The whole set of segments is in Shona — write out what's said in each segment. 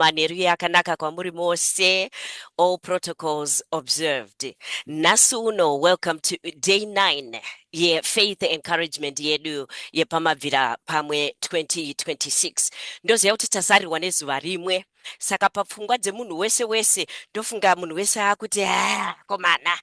Manheru yakanaka kwamuri mose. All protocols observed. Nhasi uno, welcome to day 9 yefaith encouragement yedu yepamabvira pamwe 2026. Ndoziva kuti tasarirwa nezuva rimwe, saka papfungwa dzemunhu wese wese, ndofunga munhu wese akuti, "Ah, komana,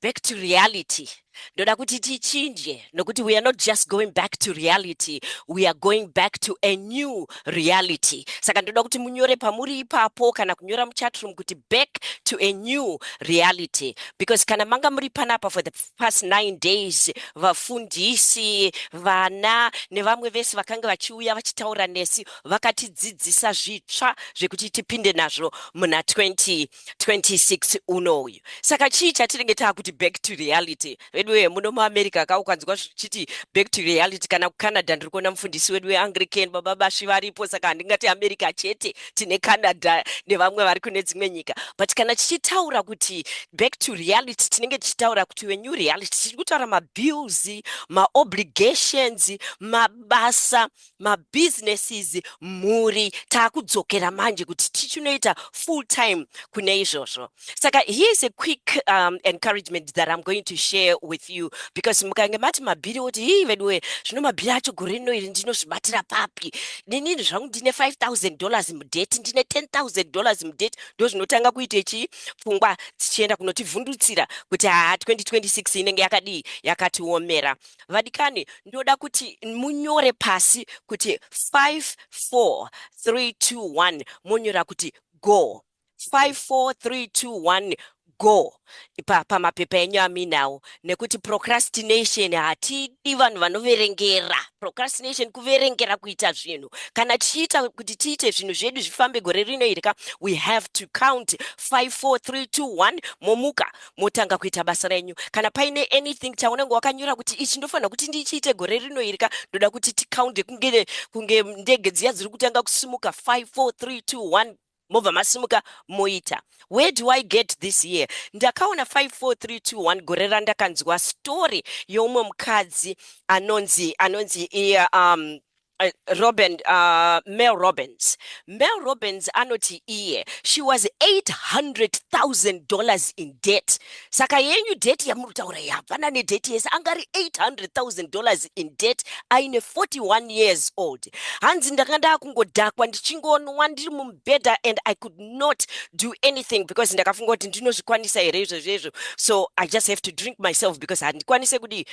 back to reality." Ndoda kuti tichinje, nokuti we are not just going back to reality, we are going back to a new reality. Saka ndoda kuti munyore pamuri ipapo kana kunyora muchatroom kuti "back to a new reality", because kana manga muri panapa for the past 9 days, vafundisi, vana nevamwe vese vakanga vachiuya vachitaura nesu vakatidzidzisa zvitsva zvekuti tipinde nazvo muna 2026 unoyu. Saka chii chatinenge taakuti back to reality? Vedu muno muAmerica ka, ukanzwa zvichiti "back to reality", kana kuCanada, ndiri kuona mufundisi wedu weAnglican, Baba Basvi, varipo. Saka handingati America chete, tine Canada nevamwe vari kune dzimwe nyika. But kana tichitaura kuti "back to reality", tinenge tichitaura kuti wenew reality, tiri kutaura mabills, maobligations, mabasa, mabusinesses, mhuri. Taakudzokera manje kuti tichinoita full time kune izvozvo. Saka here's a quick encouragement that I'm going to share with you, because mukange mati mabhiri, oti, "Hii veduwe, zvino mabhiri acho gore rino iri ndinozvibatira papi? Ninini zvangu ndine $5000 mudebt, ndine $10,000 mudebt." Ndo zvinotanga kuite chii? Pfungwa dzichienda kunotivhundutsira kuti haa, 2026 inenge yakadii, yakatiomera. Vadikani, ndoda kuti munyore pasi kuti 5 4 3 2 1, monyora kuti "go". 5 4 3 2 1, go pamapepa enyu aminawo, nekuti procrastination hatidi. Vanhu vanoverengera, procrastination kuverengera kuita zvinhu. Kana tichiita kuti tiite zvinhu zvedu zvifambe gore rino iri ka, we have to count 5 4 3 2 1, momuka motanga kuita basa renyu. Kana paine anything chaunenge wakanyora kuti ichi ndofanira kuti ndichiite gore rino iri ka, ndoda kuti tikaunde kunge ndege dziya dziri kutanga kusimuka: 5 4 3 2 1, mobva masimuka moita. Where do I get this year? Ndakaona 5 4 3 2 1 gore randakanzwa story yeumwe mukadzi anonzi iye Robin, Mel Robbins. Mel Robbins anoti iye she was $800,000 in debt. Saka yenyu debt yamuri kutaura iyi hapana nedebt yese. Angari $800,000 in debt aine 41 years old. Hanzi, "Ndanga ndakungodhakwa, ndichingonwa ndiri mumubhedha, and I could not do anything because ndakafunga kuti ndinozvikwanisa here izvozvo izvo? So I just have to drink myself because handikwanise kudi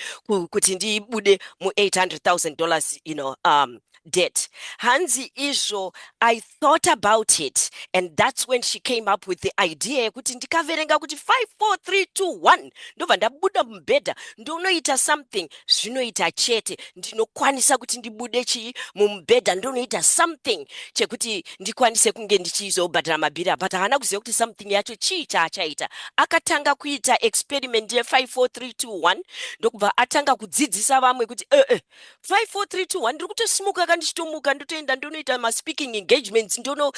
kuti ndibude mu$800,000 debt." Hanzi izvo, "I thought about it," and that's when she came up with the idea yekuti ndikaverenga kuti 5 4 3 2 1, ndobva ndabuda mubhedha, ndonoita something, zvinoita chete. Ndinokwanisa kuti ndibude chii mumubhedha, ndonoita something chekuti ndikwanise kunge ndichizobhadhara mabhiri. But haana kuziva kuti something yacho chii chaachaita. Akatanga kuita experiment ye5 4 3 2 1, ndokubva atanga kudzidzisa vamwe kuti, 5 4 3 2 1, ndiri kutosimuka ka, ndichitomuka, ndotoenda, ndonoita maspeaking engagements, ndono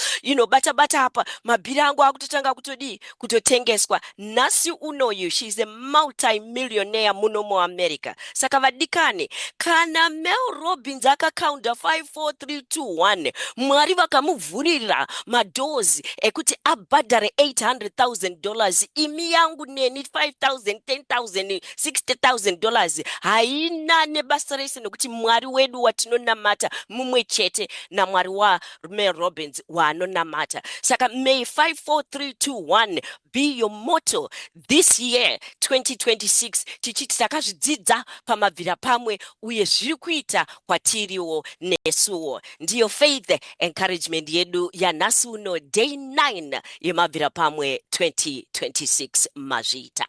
bata bata apa, mabhiri angu akutotanga kutodii, kutotengeswa. Nhasi unoyu she is a multi-millionaire muno muAmerica. Saka vadikani, kana Mel Robbins akakaunda 5 4 3 2 1, Mwari vakamuvhurira madoors ekuti abhadhare $800,000, imi yangu neni 5000, 10,000, $60,000 haina nebasa rese, nekuti Mwari wedu watinonamata mumwe chete naMwari waMel Robbins waanonamata. Saka may 5 4 3 2 1 be your motto this year 2026, tichiti takazvidzidza pamabvira pamwe uye zviri kuita kwatiriwo nesuwo. Ndiyo faith encouragement yedu yanhasi uno, day 9 yemabvira pamwe 2026. Mazviita.